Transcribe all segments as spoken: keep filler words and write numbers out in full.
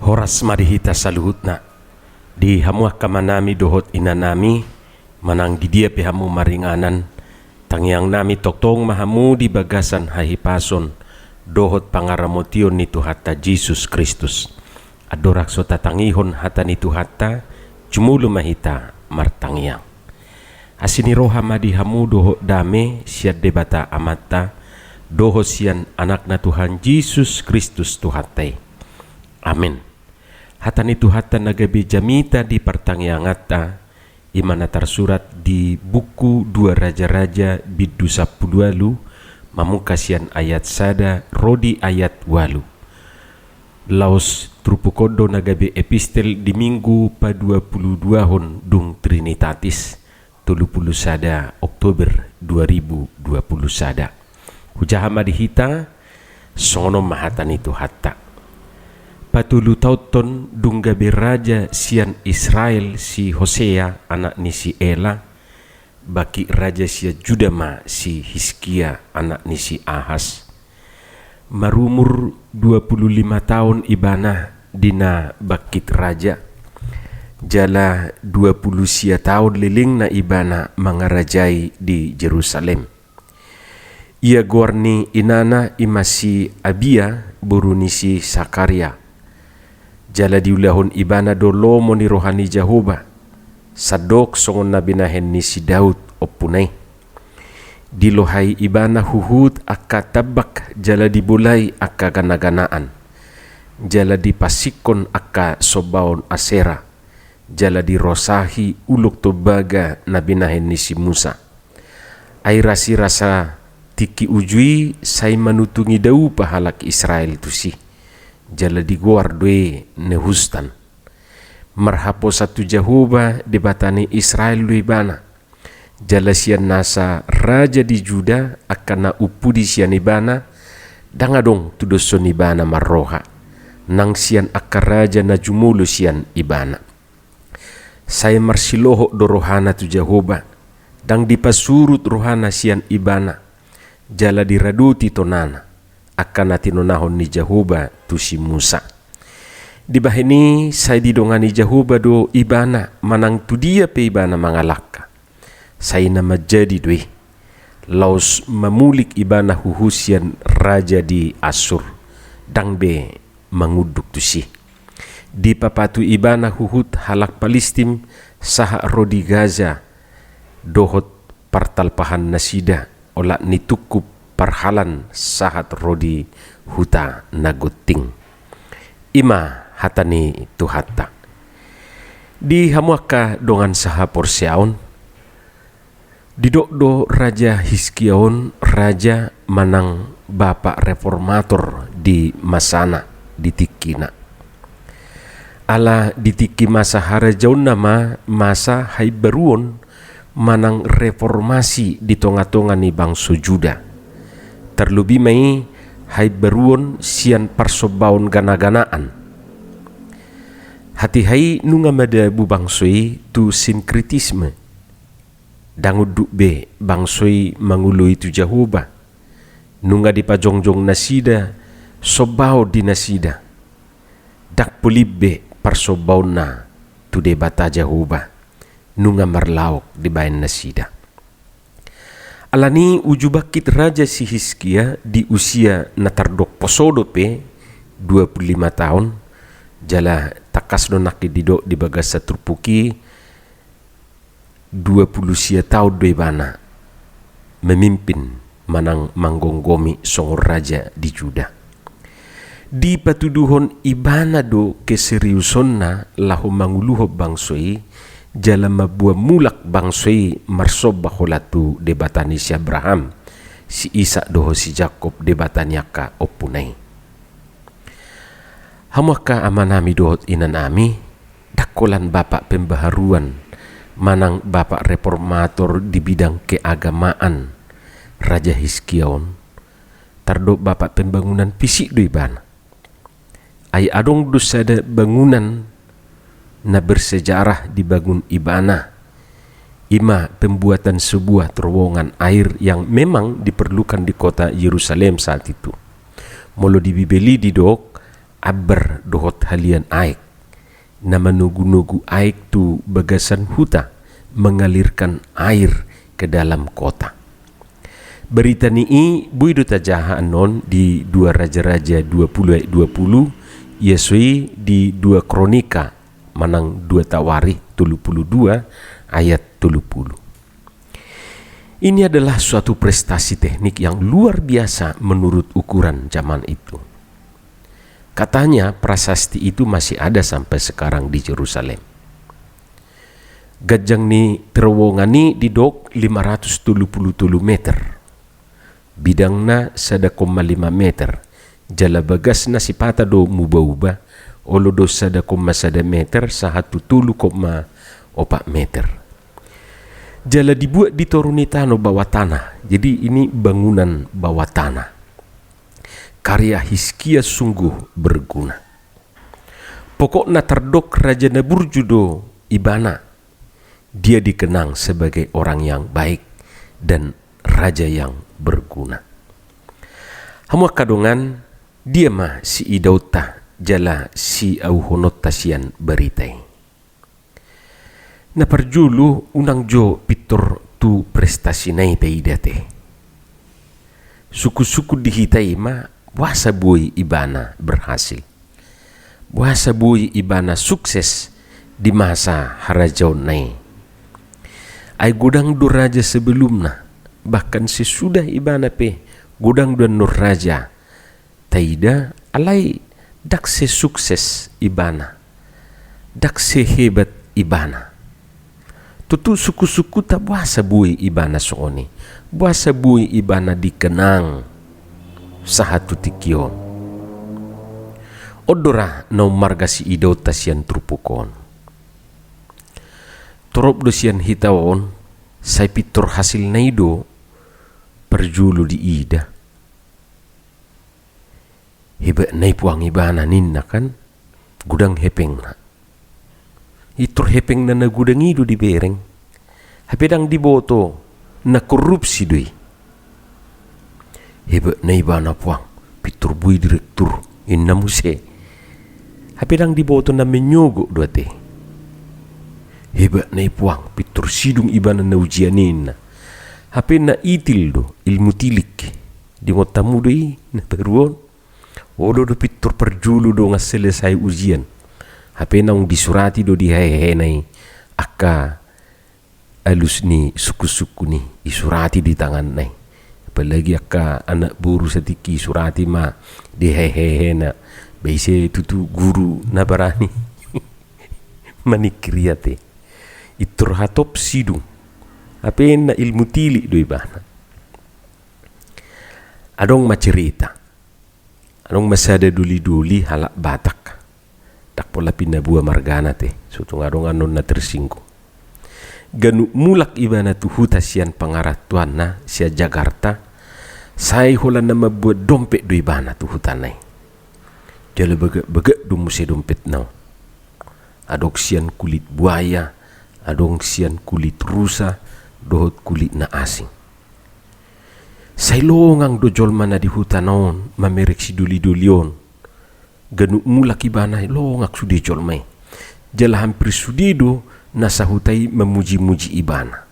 Horas ma di hita saluhutna. Di hamu angka amanami dohot inanami, manang di dia pe hamu maringanan, tangiangnami tongtong ma hamu di bagasan hahipason dohot pangaramotion ni Tuhanta Jesus Kristus. Andorang so tatangihon hata ni Tuhanta, jumolo ma hita martangiang. Asi ni roha ma di hamu dohot dame sian Debata Amanta, dohot sian Anakna Tuhan Jesus Kristus Tuhanta i. Amen. Hata ni Tuhanta na gabe jamita di partangianganta, i ma na tarsurat di buku Dua Raja-raja bindu sampulu ualu, mamungka sian ayat sada ro di ayat ualu. Laos turpuk on do na gabe epistel di minggu paduapuluduahon dung Trinitatis, tolu pulu sada Oktober dua ribu dua pulu sada. Hujaha ma di hita, songon on ma hata ni Tuhanta. Patolu taonhon dung gabe raja sian Israel si Hosea, anak ni si Ela, bangkit raja sian Juda ma si Hiskia, anak ni si Ahas. Marumur dua pulu lima taon ibana di na bangkit raja, jala dua pulu sia taon lelengna ibana mangarajai di Jerusalem. Ia goar ni inana i ma si Abia, boru ni si Sakaria. Jala diulahon ibana do lomo ni roha ni Jahowa, sandok songon na binahen ni si Daud ompuna i. Dilohai ibana huhut angka tambak jala dibolai angka ganaganaan, jala dipasinghon angka sombaon Asera, jala dirosahi ulok tombaga na binahen ni si Musa. Ai rasirasa tingki uju i sai manutungi daupa halak Israel tusi, jala digoar do i Nehustan. Marhaposan tu Jahowa Debata ni Israel do ibana. Jala sian nasa raja di Juda angka na umpudi sian ibana, ndang adong tudoshon ibana marroha, nang sian angka raja na jumolo sian ibana. Sai marsilohot do rohana tu Jahowa, ndang dipasurut rohana sian ibana, jala diradoti tonana, angka na tinonahon ni Jahowa tu si Musa. Dibahen i sai didongani Jahowa do ibana manang tu dia pe ibana mangalangka. Sai na manjadi do i. Laos mamulik ibana huhut sian raja di Assur, ndang be mangunduk tusi. Dipapatu ibana huhut halak Palistim sahat ro di Gaza, dohot partalpahan nasida, olat ni tungkup parhalan sahat ro di huta na gonting. I ma hata ni Tuhanta. Di hamu angka dongan sahaporseaon, didok do Raja Hiskia on raja manang bapak reformator di masana, di tingkina. Ala di tingki masa harajaonna ma masa haimbaruon manang reformasi di tonga-tonga ni bangso Juda. Tarlobi ma i haimbaruon sian parsombaon gana-ganaan. Hatiha i nunga madabu bangso i tu sinkretisme. Ndang unduk be bangso i mangoloi tu Jahowa. Nunga dipajongjong nasida sombaon di nasida. Ndang polim be parsombaonna tu Debata Jahowa. Nunga marlaok dibaen nasida. Alani uju bangkit raja si Hiskia di usia na tardok poso dope, dua pulu lima taon, jala tangkas do nangkin didok di bagasan turpuk i, dua pulu sia taon do ibana memimpin manang manggomgomi songon raja di Juda. Dipatuduhon ibana do keseriusonna laho manguluhon bangso i, jala mamboan mulak bangso i marsomba holan tu Debata ni si Abraham, si Isak dohot si Jakob, Debata ni angka ompuna i. Hamu angka amanami dohot inanami, ndang holan bapak pembaharuan manang bapak reformator di bidang keagamaan Raja Hiskia on, tardok bapak pembangunan fisik do ibana. Ai adong do sada bangunan na bersejarah dibangun ibana, i ma pembuatan sebuah terowongan air yang memang diperlukan di kota Yerusalem saat itu. Molo di Bibel i didok, ambar dohot halian aek, na manogunogu aek tu bagasan huta, mengalirkan air ke dalam kota. Barita ni i boi do tajaha annon di dua Raja-raja dua pulu ayat dua pulu, ia so i di dua Kronika manang dua Tawarikh tolu pulu dua ayat tolu pulu. Ini adalah suatu prestasi teknik yang luar biasa menurut ukuran zaman itu. Katanya prasasti itu masih ada sampai sekarang di Jerusalem. Ganjang ni terowongan i didok lima ratus tolu pulu tolu meter. Bidangna sada koma lima meter. Jala bagasna sipata do muba-uba, olo do sada koma sada meter sahat tu tolu koma opat meter. Jala dibuat di toru ni tano bawah tanah. Jadi ini bangunan bawah tanah. Karya Hizkia sungguh berguna. Pokokna tardok raja na burju do ibana. Dia dikenang sebagai orang yang baik dan raja yang berguna. Hamu angka dongan, dia ma siidaonta jala siauhononta sian barita i. Na parjolo, unang jo pintor tu prestasina i taida te. Sungkun-sungkun di hita i ma boasa boi ibana berhasil. Boasa boi ibana sukses di masa harajaonna i. Ai godang do raja sebelumna, bahkan sesudah ibana pe godang do annon raja taida, alai ndang sesukses ibana, ndang sehebat ibana. Tutu sungkun-sungkunta boasa boi ibana songon i, boasa boi ibana dikenang sahat tu tingki on. On do ra na ummarga siidaonta sian turpuk on. Torop do sian hita on, sai pintor hasilna i do parjolo diida. Hebatna i puang ibana ninna kan, godang hepengna. Pintor hepengna na godang i do dibereng. Hape ndang diboto na korupsi do i. Hebatna ibana puang, pintor boi direktur, inna muse. Hape ndang diboto na menyogot do ate. Hebatna i puang, pintor sidung ibana na ujian i inna. Hape na itil do, ilmu tilik. Diingot hamu do i na baru on. Olo do pintor parjolo dongan selesai ujian. Hape naung disurati do di hehena i angka alus ni sungkun-sungkun i, disurati di tanganna i. Apalagi angka anak boru satingki, disurati ma di hehena. Ba ise tutu guru na barani maningkiri ate. Pintor hatop sidung. Hape na ilmu tilik do ibana. Adong ma cerita. Adong ma sada doli-doli halak Batak. Ndang pola Pinaboa margana te, so tung adong annon na tersinggung. Ganup mulak ibana tu huta sian pangarantoanna, sian Jakarta, sai holan na mambuat dompet do ibana tu hutana i. Jala bagak-bagak do muse dompetna on. Adong sian kulit buaya, adong sian kulit rusa, dohot kulit na asing. Sai longang do jolma na di hutana on mamereng sidoli-doli on. Ganup mulak ibana longang sude jolma i. Jala hampir sude do na sahuta i mamuji-muji ibana.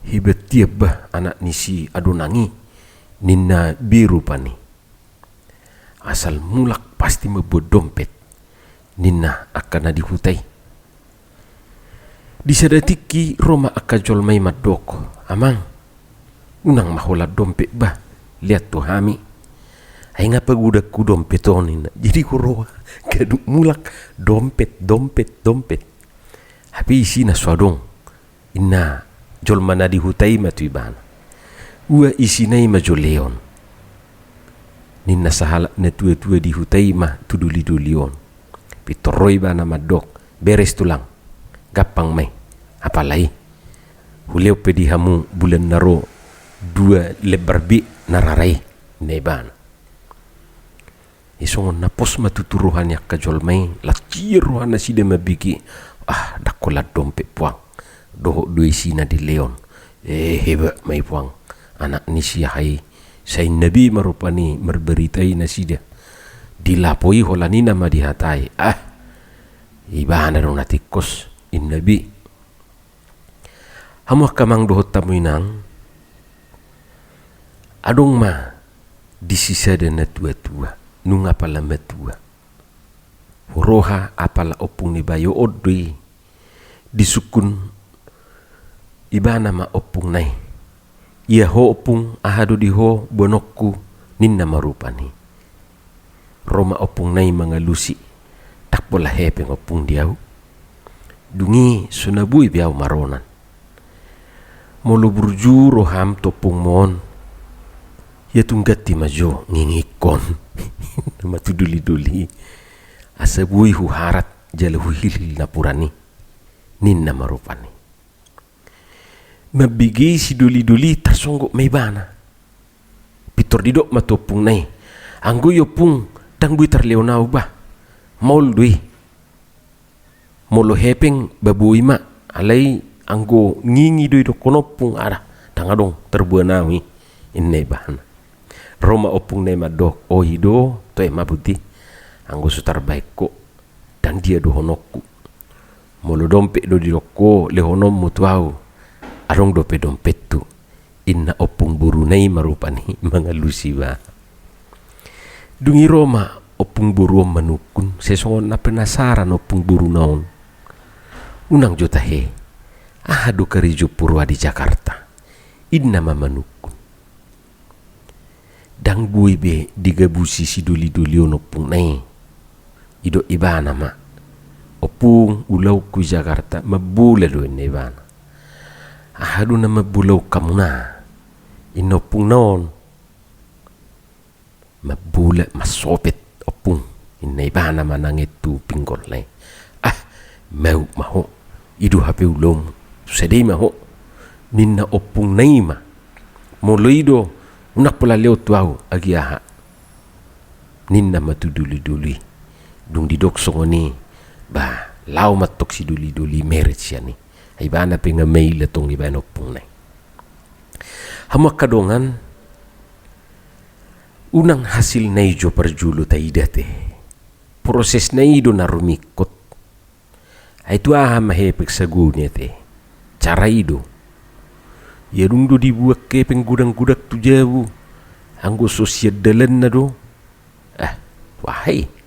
Hebat ia bah anak ni si Adonang i, ninna be rupani. Asal mulak pasti mambuat dompet, ninna angka na di huta i. Di sada tingki ro ma angka jolma i mandok, "Amang, unang ma holan dompet bah, lean tu hami. Ai nga pagodangku dompet on," ninna. Jadi huroha ganup mulak dompet, dompet, dompet. Hape isina so adong. Inna jolma na di huta i ma tu ibana. Ua isina i ma jo leon. Ninna sahalak na tua-tua di huta i ma tu doli-doli on. Pintor ro ibana mandok, "Beres tulang. Gampang ma i. Apala i. Hulehon pe di hamu bulan na ro dua lembar bit na rara i," ninna ibana. Isongon na pos ma tutu roha ni angka jolma i, lansia roha nasida mambege, "Ah, ndang holan dompet puang. Dohot do isina di leon. Eh, hebat ma i puang. Anak ni si aha i, sai na be ma rupani marbarita i nasida. Dilapoi holan i nama dihatai, ah, ibana do na tingkos, inna be. Hamu angka amang dohot hamu inang, adong ma di sisada na tua-tua, nunga apala matua. Huroha apala ompung ni bayo on do i. Disungkun ibana ma ompungna i. Ia ho ompung, aha do di ho boanonku, ninna ma rupani. Ro ma ompungna i mangalusi, ndang pola hepeng ompung di ahu. Dung i so na boi be ahu maronan. Molo burju roham tu ompungmon, ia tung ganti ma jo ngingingkon. Nama tu doli-doli. Asa boi huharat jala huhilhil napuran i. Ninna ma rupani. Mambege i si doli-doli tarsonggot ma ibana. Pintor didok ma tu ompungna i. Anggo i ompung, ndang boi tarlehon ahu bah. Maol do i. Molo hepeng ba boi ma. Alai anggo ngingi do idokkon ompung, ah, ndang adong tarboan ahu i. Inna ibana. Ro ma ompungna i mandok, o i do, toe ma boti. Anggo so tarbahen ho, ndang dia dohononku. Molo dompet do didok ho lehononmu tu ahu, adong dope dompethu. Inna ompung boruna i ma rupani mangalusi ibana. Dung i ro ma ompung boru on manungkun, sai songon na penasaran ompung boruna on. Unang jo tahe, aha do karejo huroha di Jakarta? Inna ma manungkun. Ndang boi be digabusi si doli-doli on ompungna i. Didok ibana ma. Ompung, ulaonku i Jakarta, mambola do inna ibana. Aha do na mambolaon hamuna? Inna ompungna on. Mambola, mansopet ompung. Inna ibana manang tu pinggolna i. Ah, maup ma ho. I do hape ulaonmu. Tusa dei ma ho. Ninna ompungna i ma. Molo i do, unang pola lehon tu ahu, agi aha. Ninna ma tu doli-doli. Dung didok songon i, bah, laho ma tong si doli-doli meret sian i. Ai ibana pe nga maila tong dibaen ompungna i. Hamu angka dongan, unang hasilna i jo parjolo taida ate. Prosesna i do na rumingkot. Ai tu aha ma hepeng sagonat ate? Cara i do. Ia dung do dibuat hepeng godang-godang tu jabu, anggo so sian dalanna do. Ah, wahai.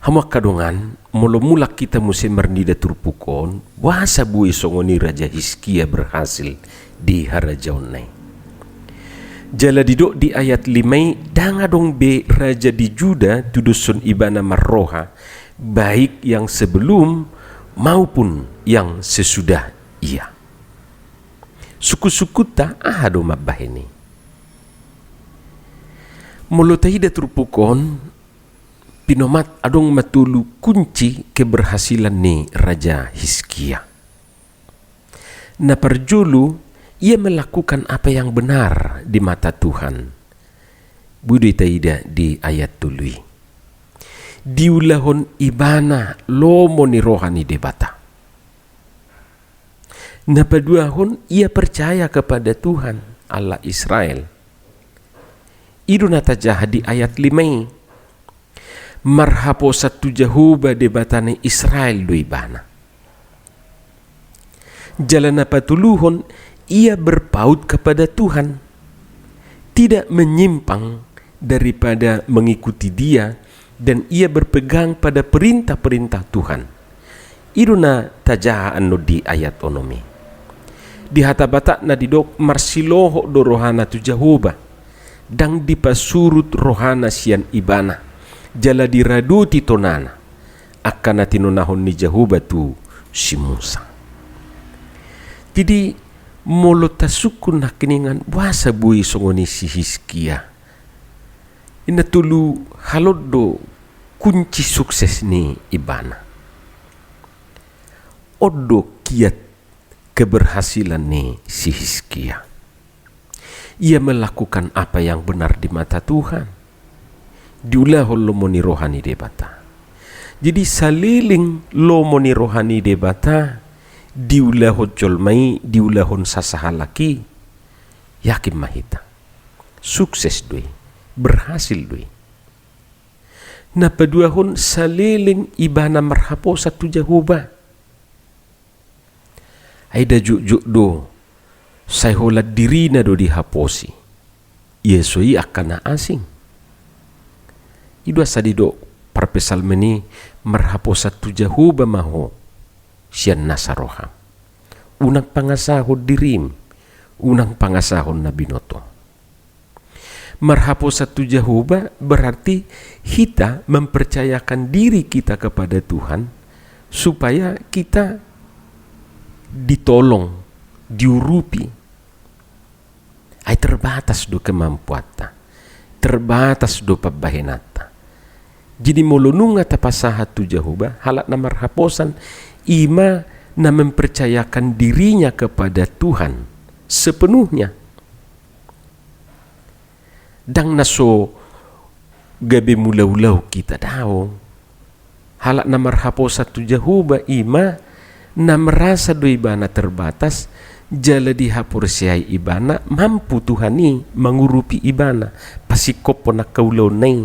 Hamu angka dongan, molo mulak hita muse marnida turpuk on, boasa boi songon i Raja Hizkia berhasil di harajaonna i. Jala didok di ayat lima i, ndang adong be raja di Juda tudoshon ibana marroha, baik yang sebelum maupun yang sesudah ia. Sungkun-sungkunta aha do mambahen i? Molo taida turpuk on, pinomat adong ma tolu kunci keberhasilan ni Raja Hizkia. Na parjolo, ia melakukan apa yang benar di mata Tuhan. Boi do i taida di ayat tolu i. Diulahon ibana lomo ni roha ni Debata. Na paduahon, ia percaya kepada Tuhan, Allah Israel. I do na tajaha di ayat lima i. Marhaposan tu Jahowa Debata ni Israel do ibana. Jala na patoluhon, ia berpaut kepada Tuhan, tidak menyimpang daripada mengikuti Dia, dan ia berpegang pada perintah-perintah Tuhan. I do na tajaha annon di ayat onom i. Di hata Batakna didok marsilohot do rohana tu Jahowa, ndang dipasurut rohana sian ibana, jala diradoti tonana, angka na tinonahon ni Jahowa tu si Musa. Jadi, molo tasungkun nangkiningan, boasa boi songon i si Hizkia? Inna tolu halak do kunci sukses ni ibana. On do kiat keberhasilan ni si Hizkia. Ia melakukan apa yang benar di mata Tuhan. Diulahon lomo ni roha ni Debata. Jadi, saleleng lomo ni roha ni Debata diulahon jolma i, diulahon sasahalak i, yakin ma hita. Sukses do i, berhasil do i. Na paduahon, saleleng ibana marhaposan tu Jahowa. Ai nda jotjot do, sai holan dirina do dihaposi. Ia so i angka na asing. I do asa didok parpsalmen i, marhaposan tu Jahowa ma ho sian nasa roham. Unang pangasahon dirim, unang pangasahon na binoto. Marhaposan tu Jahowa berarti kita mempercayakan diri kita kepada Tuhan supaya kita ditolong, diurupi. Ai terbatas do kemampuanta, terbatas do pambahenanta. Jadi molo nunga tapasahat tu Jahowa, halak na marhaposan, i ma na mempercayakan dirinya kepada Tuhan sepenuhnya. Ndang na so gabe mulaulaon hita, daong. Halak na marhaposan tu Jahowa i ma na merasa do ibana terbatas, jala dihaporseai ibana mampu Tuhan i mangurupi ibana, pasingkophon angka ulaonna i.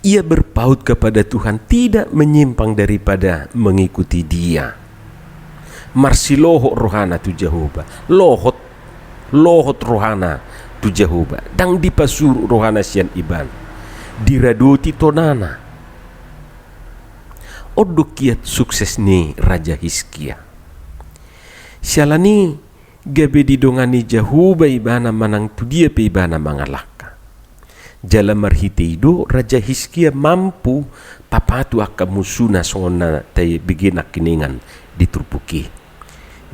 Ia berpaut kepada Tuhan, tidak menyimpang daripada mengikuti Dia. Marsilohot rohana tu Jahowa. Lohot, lohot rohana tu Jahowa. Ndang dipasurut rohana sian ibana. Diradoti tonana. On do kiat sukses ni Raja Hizkia. Siala ni gabe didongani Jahowa ibana manang tu dia pe ibana mangalangka. Jala marhite i do Raja Hizkia mampu papatu angka musuna songon na tabege nangkiningan di turpuk i.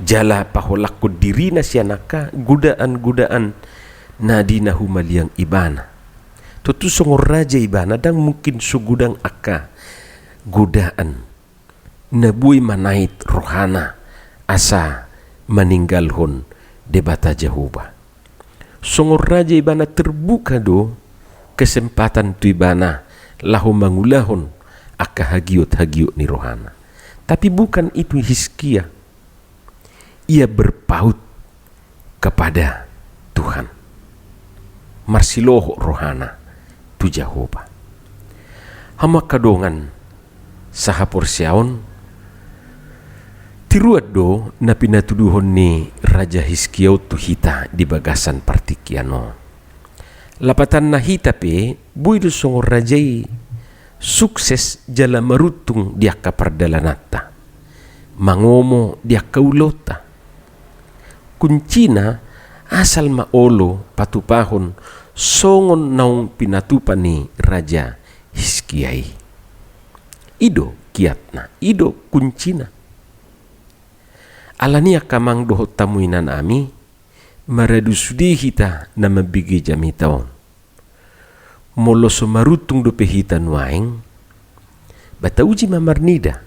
Jala paholanghon dirina sian angka godaan-godaan na di na humaliang ibana. Tontu songon raja ibana ndang mungkin so godang angka godaan na boi manait rohana asa maninggalhon Debata Jahowa. Songon raja ibana terbuka do kesempatan tu ibana laho mangulahon angka hagiot-hagiot ni rohana. Tapi bukan itu Hizkia. Ia berpaut kepada Tuhan. Marsilohot rohana tu Jahowa. Hamu angka dongan sahaporseaon, tiruan do na pinatuduhon ni Raja Hizkia on tu hita di bagasan partingkian on. Lapatanna hita pe boi do songon raja i sukses jala maruntung di angka pardalananta, mangomo di angka ulaonta. Kuncina asal ma olo patupahon songon naung pinatupa ni Raja Hizkia i. I do kiatna, i do kuncina. Alani i angka amang dohot hamu inanami, maradu sude hita na mambege jamita on. Molo so maruntung dope hita nuaeng, ba tauji ma marnida.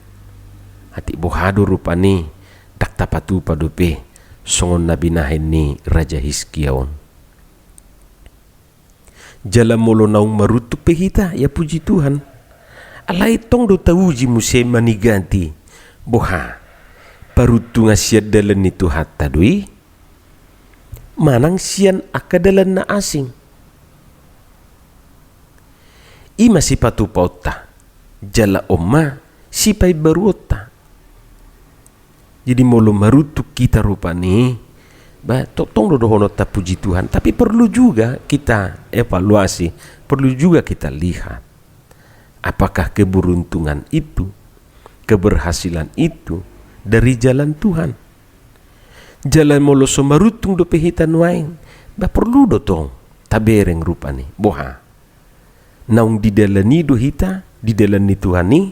Atik boha do rupani ndang tapatupa dope songon na binahen ni Raja Hizkia on. Jala molo naung maruntung pe hita, ia puji Tuhan. Alai tong do tauji muse manigati, boha, paruntungan sian dalan ni Tuhanta do i, manang sian angka dalan na asing. I ma sipatupaonta, jala on ma sipaimbaruonta. Jadi molo maruntung hita rupani, ba, tong, tong do dohononta puji Tuhan, tapi perlu juga kita evaluasi, perlu juga kita lihat. Apakah keberuntungan itu, keberhasilan itu dari jalan Tuhan? Jala molo so maruntung dope hita nuaeng, ba porlu do tong tabereng rupani. Boha? Naung didalani do hita, di dalan ni Tuhan i?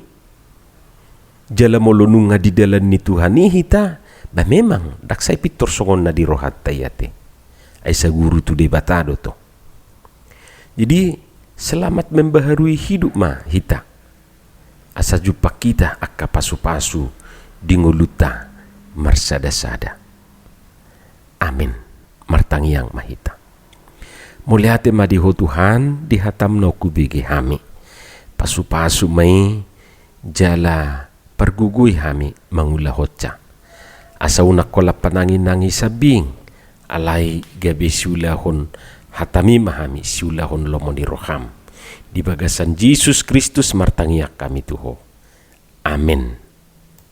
Jala molo nunga di dalan ni Tuhan i hita, ba memang ndang sai pintor songon na di rohanta i ate. Ai saguru tu Debata do tong. Jadi, selamat membaharui hidup ma hita. Asa jumpang hita angka pasupasu di ngolunta marsadasada. Amin. Martangiang ma hita. Mauliate ma di Ho Tuhan, di hataM naung hubege hami. Pasupasu ma i, jala pargogoi hami mangulahonsa. Asa unang holan pananginangi sambing, alai gabe siulahon hataMi ma hami, siulahon lomo ni rohaM. Di bagasan Jesus Kristus martangiang hami tu Ho. Amen.